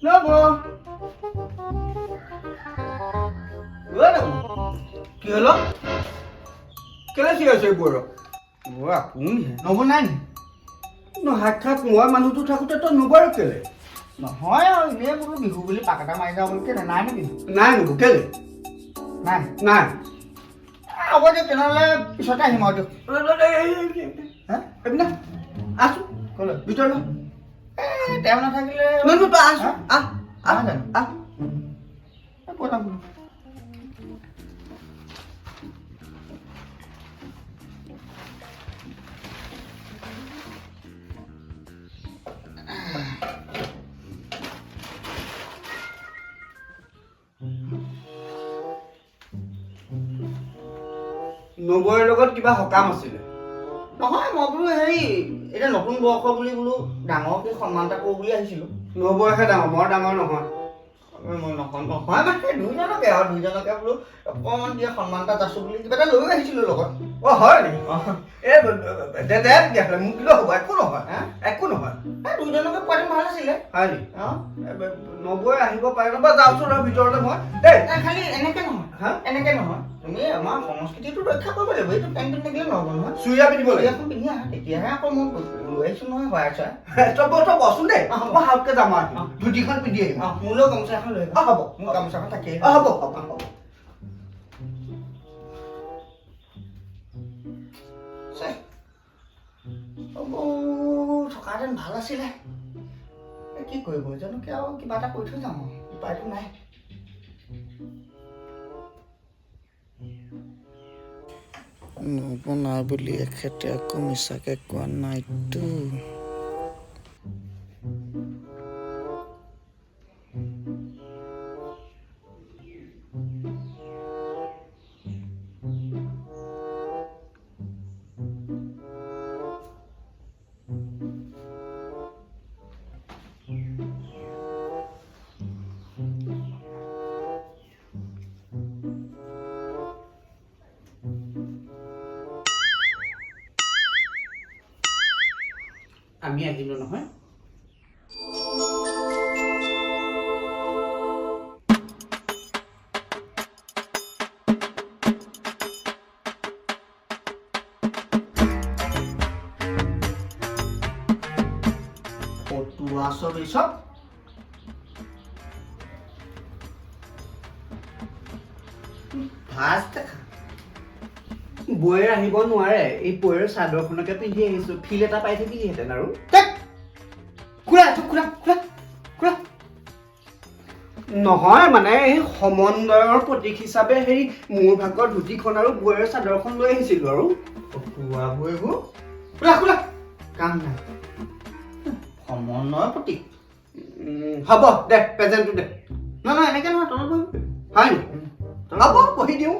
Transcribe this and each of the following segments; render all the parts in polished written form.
নবৌ, অ নবৌ। কি হ'ল? কেলে চিঞৰিছে এইবোৰক? অ' আপুনিহে? নবৌ নাই নি? সাক্ষাৎ মই মানুহটো থাকোঁতে তই নবৌৰ কেলে? নহয় আৰু এনেই বোলো বিহু বুলি পাক এটা মাৰি যাওঁ বুলি। কেলে নাই নেকি? নাই নবৌ, কেলে? নাই? নাই। হ'ব দিয়ক তেনেহ'লে, পিছতে আহিম আৰু দিয়ক। হা? এইপিনে আহচোন। ক'লৈ? ভিতৰলৈ। এই তেওঁ নাথাকিলে। নহয় নহয়, তই আহচোন, আহ আহ। নহয় জানো? আহ। এই ব'লা বোলো। নবৌৰ লগত কিবা সকাম আছিলে? নহয়, মই বোলো হেৰি, এতিয়া নতুন বৰ্ষ বুলি বোলো ডাঙৰকৈ সন্মান এটা কৰোঁ বুলি আহিছিলোঁ। নবৌৰহে ডাঙৰ, মই ডাঙৰ নহয়। মই নহয় নহয়, মানে দুইজনকে আৰু দুইজনকে বোলো অকণমান কিবা সন্মান এটা যাচোঁ বুলি কিবা এটা লৈ আহিছিলোঁ লগত। অ' হয় নেকি? এই দে দে তেতিয়াহ'লে, মোক দিলেও হ'ব, একো নহয়। হা? একো নহয়। এই দুইজনকে পোৱা ভাল আছিলে। হয় নেকি? অঁ। নবৌৱে আহিব পাৰে নবা, যাওঁচোন আৰু ভিতৰলৈ মই দেই। নাই, খালি এনেকে নহয়। হা? এনেকে নহয়, তুমি আমাৰ সংস্কৃতিটো ৰক্ষা কৰিব লাগিব। এইটো পেণ্ট পিন্ধি থাকিলে নহ'ব নহয়। চুৰিয়া পিন্ধিব লাগিব। চুৰিয়াখন পিন্ধি আহা, তেতিয়াহে আকৌ। মই লৈ আহিছোঁ নহয় শৰাই চৰাই। তই বচোন দেই। অ, হ'ব। মই হাউতকে যাম আৰু। অ। ধুতিখন পিন্ধি আহিম। অঁ, মোলৈও গামোচা এখন লৈ আহিবা। অ, হ'ব। মোৰ গামোচাখন থাকেই। অ, হ'ব হ'ব হ'ব। ছে, হ'ব। থকাহেঁতেন ভাল আছিলে। এই কি কৰিব জানো, কি আৰু কিবা এটা কৰি থৈ যাওঁ আৰু, উপায়তো নাই। নবৌ নাই বুলি এখেতে আকৌ মিছাকে কোৱা নাইতো। আমি আহিলো নহয়। ফটুৱা চব এই চব। ভাজ দেখা। বৌয়ে আহিব নোৱাৰে, এই বৌৰ চাদৰখনকে পিন্ধি আহিছো, ফিল এটা পাই থাকিলিহেঁতেন আৰু। টেক! খোলা এইটো, খোলা খোলা খোলা। নহয় মানে এই সমন্বয়ৰ প্ৰতীক হিচাপে হেৰি, মোৰ ভাগৰ ধুতিখন আৰু বৌৰ চাদৰখন লৈ আহিছিলো আৰু। ফটুৱাবোৰ এইবোৰ। খোলা খোলা, কাম নাই। সমন্বয়ৰ প্ৰতীক। হ'ব দে, প্ৰেজেণ্টটো দে। নহয় নহয়, এনেকে নহয়, তলত বহিব। হয় নেকি? হ'ব, বহি দিওঁ।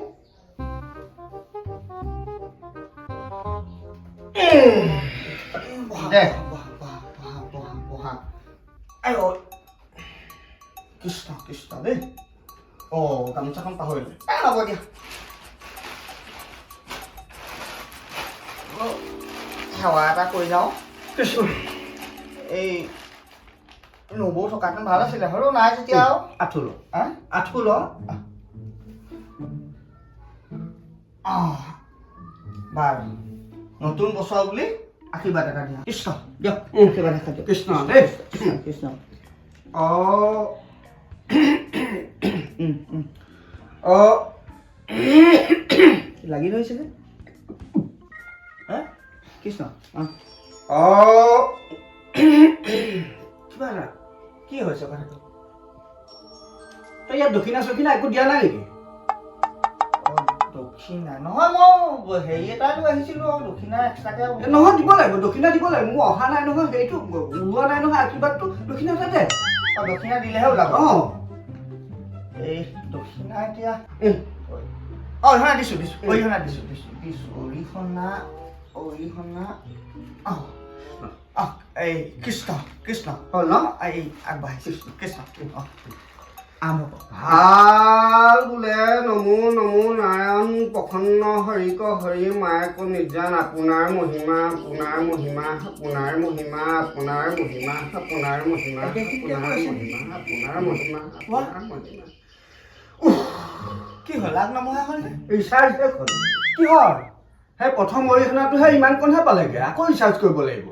বহা। দে। বহা বহা বহা বহা বহা। আই ঐ, কৃষ্ণ কৃষ্ণ দেই। অ' গামোচাখন পাহৰিলে। এই হ'ব দিয়া। অ, সেৱা এটা কৰি যাওঁ। কৃষ্ণ। এই নবৌ থকাহেঁতেন ভাল আছিলে, হ'লেও নাই যেতিয়া আৰু। আঁঠু ল। হা? আঁঠু ল। অঁ, বাৰু, নতুন বছৰ বুলি আশীৰ্বাদ এটা দিয়া। কৃষ্ণ, দিয়ক। আশীৰ্বাদ এটা দিয়ক। কৃষ্ণ দেই। কৃষ্ণ কৃষ্ণ। অ। উম, উম। অ। লাগি ধৰিছে যে। হা, কৃষ্ণ। অঁ। অ, কিবা এটা কি হৈছে কথাটো? তই ইয়াত দক্ষিণা চক্ষিণা একো দিয়া নাই নেকি? অঁ, দক্ষিণা নহয়, মই হেৰি এটা লৈ আহিছিলোঁ আৰু দক্ষিণা এক্সট্ৰাকে। এ, নহয়, দিব লাগিব, দক্ষিণা দিব লাগিব। মোৰ অহা নাই নহয়, সেইটো ওলোৱা নাই নহয় আশীৰ্বাদটো। দক্ষিণা এটা দে। অঁ, দক্ষিণা দিলেহে ওলাব। অঁ। এই দক্ষিণা এতিয়া উম। অঁ, অৰিহণা দিছোঁ দিছোঁ, অৰিহণা দিছোঁ দিছোঁ দিছোঁ, অৰিহণা অৰিহণা। অঁ অঁ, এই কৃষ্ণ কৃষ্ণ। হ'ল ন? এই আগবাঢ়িছোঁ, কৃষ্ণ। অঁ। আৰম্ভ কৰ। ভাল বোলে। নমো নমো নাৰায়ণ প্ৰসন্ন হৰিক হৰি মায়ক নিজান, আপোনাৰ মহিমা, আপোনাৰ মহিমা, আপোনাৰ মহিমা, আপোনাৰ মহিমা, আপোনাৰ মহিমা, আপোনাৰ মহিমা, আপোনাৰ মহিমা, আপোনাৰ মহিমা। কি হ'ল, আগ নবঢ়া হ'ল নে? ৰিচাৰ্জ শেষ হ'ল। কিহৰ? সেই প্ৰথম অৰিহণাটোহে ইমানকণহে পালেগৈ, আকৌ ৰিচাৰ্জ কৰিব লাগিব।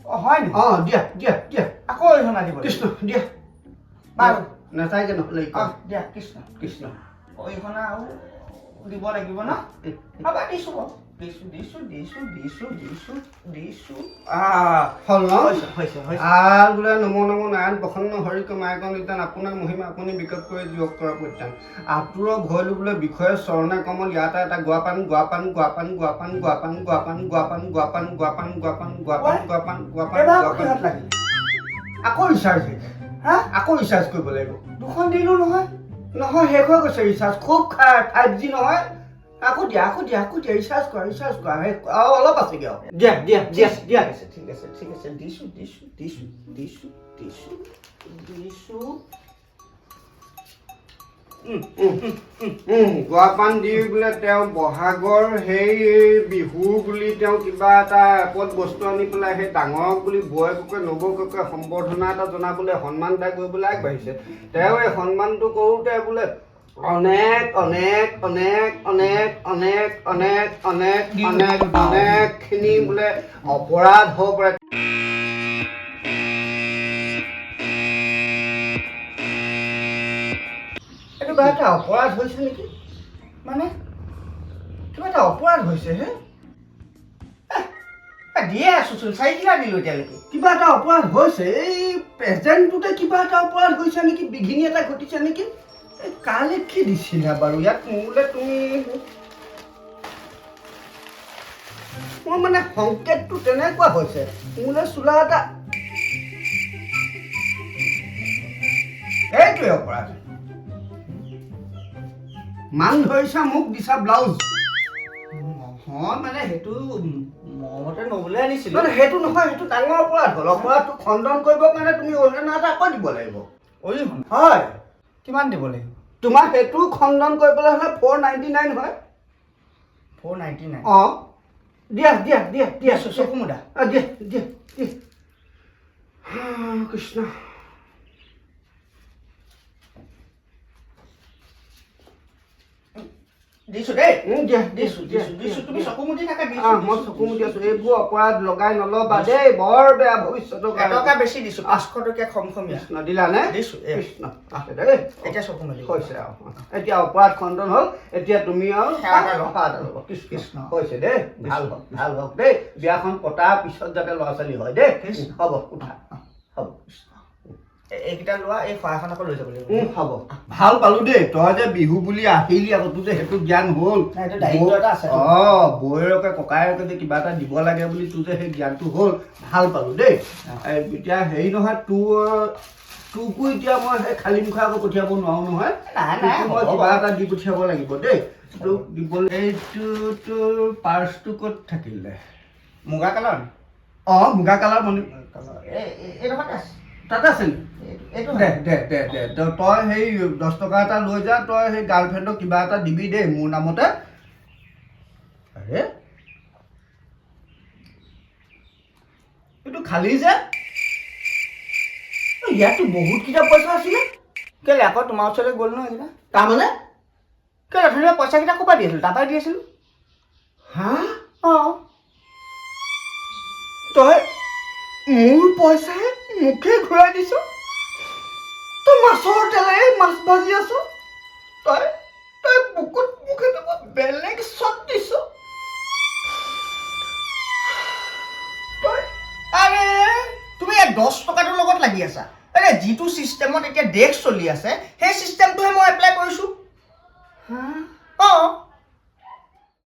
অঁ, হয় নেকি? অঁ, দিয়া দিয়া দিয়া। আকৌ অৰিহণা দিব লাগিব? কৃষ্ণ, দিয়া। বাৰু। নাচাইগে নহ'লে ই। অঁ, দিয়া, কৃষ্ণ। কৃষ্ণ। অৰিহণা আৰু দিব লাগিব ন? হ'ব, দিছোঁ বাৰু, দিছোঁ দিছোঁ দিছোঁ দিছোঁ দিছোঁ দিছোঁ। হ'ল ন? হৈছে হৈছে হৈছে। ভাল বোলে। নমো নমো নাৰায়ণ প্ৰসন্ন হৰিক মায়ক নিদান, আপোনাৰ মহিমা আপুনি বিকট কৰি যোগ কৰা পৰিত্ৰাণ। আতুৰ ভয়লো বোলে বিষয়ে চৰণে কমল, ইয়াতে এটা গোৱাপান গোৱাপান গোৱাপান গোৱাপান গোৱাপান গোৱাপান গোৱাপান গোৱাপান গোৱাপান গোৱাপান গোৱাপান গোৱাপান গোৱাপান এইবাৰ আকৌ গোৱাপান। কিহত লাগিল? আকৌ ৰিচাৰ্জ শেষ। হা? আকৌ ৰিচাৰ্জ কৰিব লাগিব। দুখন দিলোঁ নহয়। নহয়, শেষ হৈ গৈছে ৰিচাৰ্জ। খুব খাই 5G নহয়। আকৌ দিয়া, আকৌ দিয়া, আকৌ দিয়া, ৰিচাৰ্জ কৰা, ৰিচাৰ্জ কৰা। শেষ আৰু অলপ আছেগৈ আৰু। দিয়া দিয়া দিয়া দিয়া। ঠিক আছে, ঠিক আছে, ঠিক আছে, দিছোঁ দিছোঁ দিছোঁ দিছোঁ দিছোঁ দিছোঁ। গোৱাপান দি বোলে তেওঁ বহাগৰ সেই বিহু বুলি তেওঁ কিবা এটা এপদ বস্তু আনি পেলাই সেই ডাঙৰক বুলি বৌয়েককে নবৌককে সম্বৰ্ধনা এটা জনাবলৈ, সন্মান এটা কৰিবলৈ আগবাঢ়িছে। তেওঁ এই সন্মানটো কৰোঁতে বোলে অনেক অনেক অনেক অনেক অনেক অনেক অনেক অনেক অনেকখিনি বোলে অপৰাধ হ'ব পাৰে। এইটো কিবা এটা অপৰাধ হৈছে নেকি? মানে? কিবা এটা অপৰাধ হৈছে হে। দিয়ে আছোঁচোন, 4 কিলা দিলোঁ এতিয়ালৈকে। কিবা এটা অপৰাধ হৈছে। এই প্ৰেজেণ্টটোতে কিবা এটা অপৰাধ হৈছে নেকি? বিঘিনি এটা ঘটিছে নেকি? এই কালে কি দিছিলা বাৰু ইয়াত মোলৈ তুমি? মোৰ মানে সংকেতটো তেনেকুৱা হৈছে, মোলৈ চোলা এটা, এইটোৱে অপৰাধ। মান ধৰিছা মোক, দিছা ব্লাউজ। নহয়, মানে সেইটো মৰমতে নবলৈ আনিছিলোঁ। মানে সেইটো নহয়, সেইটো ডাঙৰ অপৰাধ হ'ল। অপৰাধটো খণ্ডন কৰিবৰ কাৰণে তুমি অৰিহণা এটা আকৌ দিব লাগিব। অৰিহণা? হয়। কিমান দিব লাগিব? তোমাৰ সেইটো খণ্ডন কৰিবলৈ হ'লে 499 হয়। 499? অঁ, দিয়া দিয়া দিয়া দিয়া। আছোঁ, চকু মুদা। অঁ, দিয়া দিয়া দিয়া। কৃষ্ণ। দিছোঁ দেই। দিয়া। দিছোঁ। দিয়া। দিছোঁ দিছোঁ, তুমি চকু মুদি থাকা, দিছোঁ। অঁ, মই দিছোঁ, চকু মুদি দিছোঁ। আছোঁ। এইবোৰ অপৰাধ লগাই নল'বা দেই, বৰ বেয়া ভৱিষ্যতৰ কাৰণে। এটকা বেছি দিছোঁ, 500 টকীয়া খমখমীয়া। কৃষ্ণ, দিলা নে? দিছোঁ, এ। কৃষ্ণ, আছে দেই। এতিয়া চকু মেলি। হৈছে আৰু, এতিয়া অপৰাধ খণ্ডন হ'ল। এতিয়া তুমি আৰু সেৱা এটা লওঁ। সেৱা এটা ল'ব। কৃষ্ণ। কৃষ্ণ। হৈছে দেই, ভাল হওক, ভাল হওক দেই। বিয়াখন পতাৰ পিছত যাতে ল'ৰা ছোৱালী হয় দেই। কৃষ্ণ। হ'ব, উঠা, হ'ব। এইকেইটা লোৱা, এই শৰাইখন আকৌ লৈ যাব লাগিব। হ'ব, ভাল পালো দেই। তই যে বিহু বুলি আহিলি আকৌ, তোৰ যে সেইটো জ্ঞান হ'ল। নাই, এইটো দায়িত্ব এটা আছে। অঁ, বৌয়েৰকে ককায়েৰকে যে কিবা এটা দিব লাগে বুলি তোৰ যে সেই জ্ঞানটো হ'ল, ভাল পালো দেই। এই, এতিয়া হেৰি নহয়, তোকো এতিয়া মই সেই খালী মুখে আকৌ পঠিয়াব নোৱাৰো নহয়। নাই নাই। তোকো মই হ'ব কিবা বাৰু। এটা দি পঠিয়াব লাগিব দেই। তোক দিবলৈ এইটো তোৰ পাৰ্চটো ক'ত থাকিলে? মুগা কালাৰ? অঁ, মুগা কালাৰ মণি। এইডোখৰতে আছে। তাতে আছে নি? এইটো। দে দে দে দে, তই সেই 10 টকা এটা লৈ যা। তই সেই গাৰ্লফ্ৰেণ্ডক কিবা এটা দিবি দেই মোৰ নামতে। আৰে, এইটো খালী যে? অ, ইয়াততো বহুতকেইটা পইচা আছিলে। কেলে, আকৌ তোমাৰ ওচৰলৈ গ'ল ন এইকেইটা? তাৰমানে? কেলে, অথনি পইচাকেইটা ক'ৰ পৰা দি আছিলোঁ? তাৰপৰাই দি আছিলোঁ। হা? অঁ। তই মোৰ পইচাহে মোকে ঘূৰাই দিছ? তই মাছৰ তেলেৰে মাছ ভাজি আছ। তই বুকুত মোক এটা বেলেগ শ্বট দিছ তই। আৰে, তুমি ইয়াত 10 টকাটোৰ লগত লাগি আছা। আৰে, যিটো চিষ্টেমত এতিয়া দেশ চলি আছে, সেই চিষ্টেমটোহে মই এপ্লাই কৰিছোঁ। হা? অঁ।